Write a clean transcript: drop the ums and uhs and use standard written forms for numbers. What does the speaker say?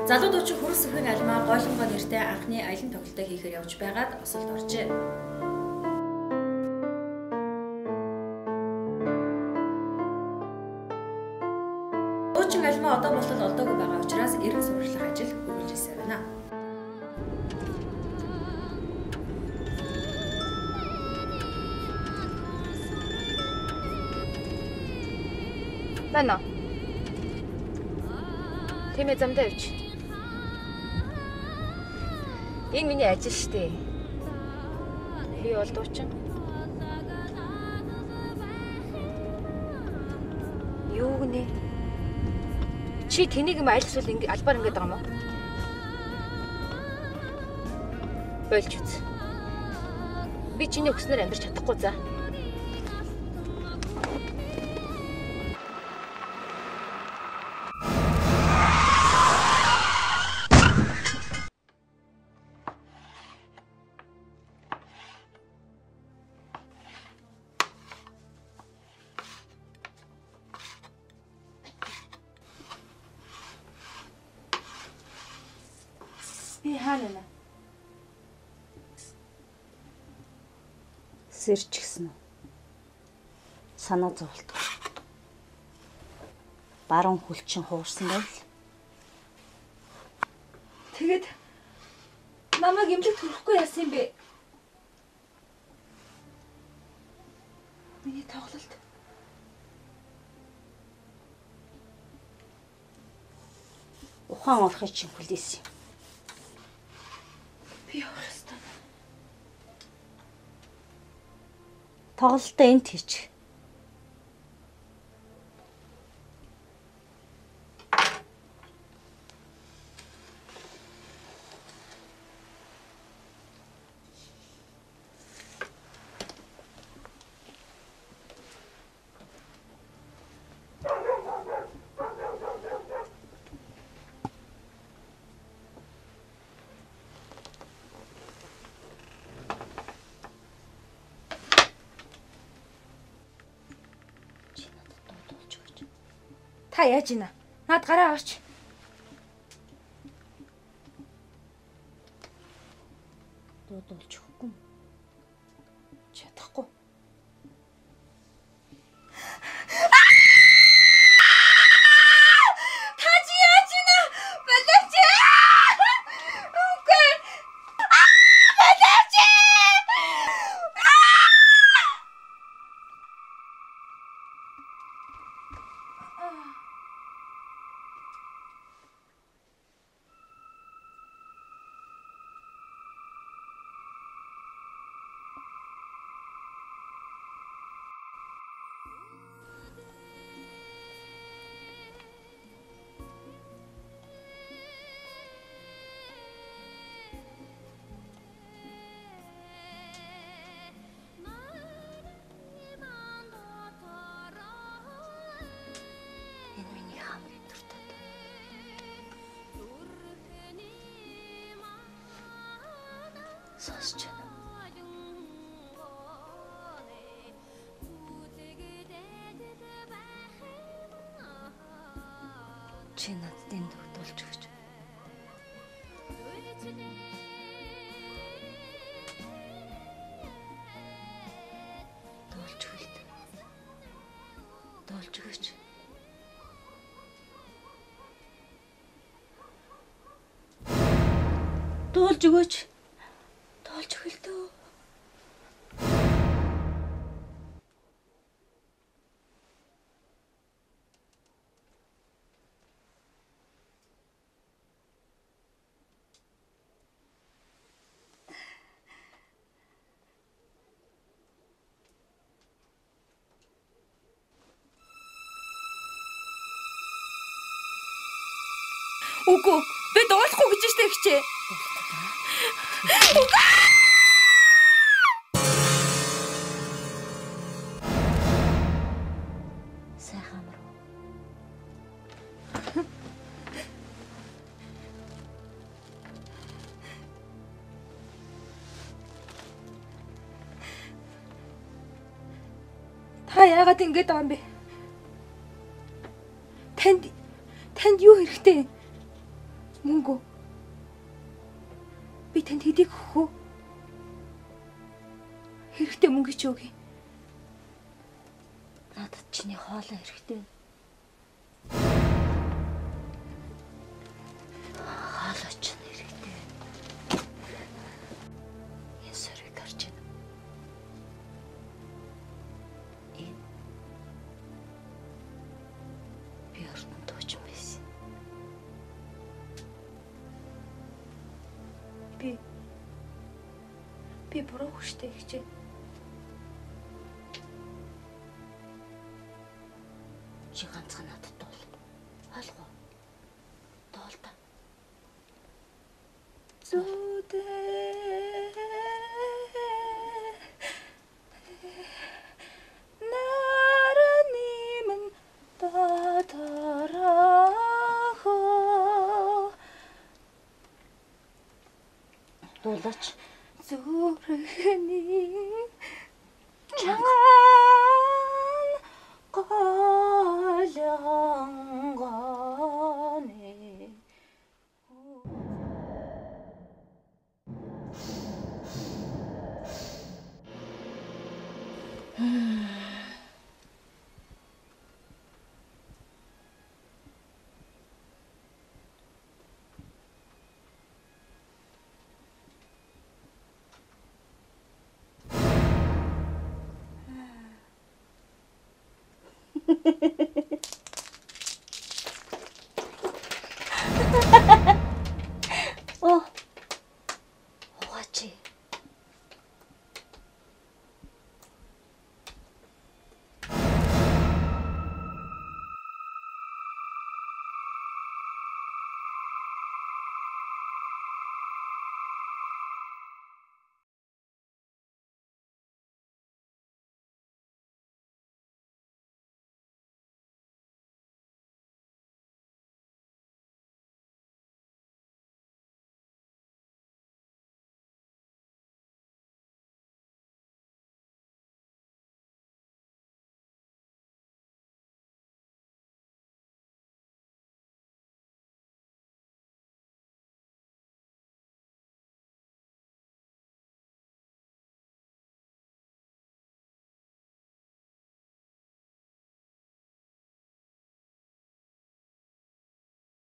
Залуу дуучин Хүрс Сүхэн Алмаа Гойлонгоо нэртэй анхны аялан тоглолтоо хийхээр явж байгаад осолд оржээ. Дуучин Алмаа одоо болтол олдоогүй байгаа учраас эрен сурвалжлах ажил үргэлжилсэн байна. Байна. Тийм ээ, замдаа явж. Энэ миний ажил шүү дээ. Би бол дуучин. Юу гинэ? Чи тэнийг юм аль эсвэл ингэ албаар ингэж байгаа юм уу? Болж үз. Би чиний өгснөөр амьдрч чадахгүй за. Би хаана байна? Сэрч гисэн үү? Санаа зовлт. Баруун хөлчин хуурсан байл. Тэгэд намайг эмнэлэг төрөхгүй яасан юм бэ? Миний тоглолт. Ухаан орохыг чинь хүлээсэн юм. Би явах ёстой. Тоглолтоо энд хийчих. Та яаж ийна? Наад гараа аваач. Дуудуулж өгөхгүй. Чадахгүй. Та чи яаж ийна? Болооч. Үгүй. Болооч. Энэ миний хамгийн дуртай дуу. Сонсч байна уу? Чи надад энэ дуу дуулж өгч. Дуулж өгөл. Дуулж өгөөч. Дуулж өгөөч. Дуулж өгөл дөө. Үгүй, би дуулахгүй гэж штэ хичээ. Үгүй. Сайхан амар уу? Та яагаад ингэж байгаа юм бэ? Танд юу хэрэгтэй? Мөнгө. Би танд хэдийг өгөх үү? Хэрэгтэй мөнгө чи өгье. Надад чиний хоолой хэрэгтэй. Хоолой чинь хэрэгтэй. Энэ сөрийг харж байна. Энэ би орнон дуучин байсан. Би буруу хүчтэй хичээ. Чи ганцхан надад дуул. Ойлгоо. Дуул та. Зүудэ. Нарны минь татарахо. Дуулаач. Зүрхний чанга голонгоны.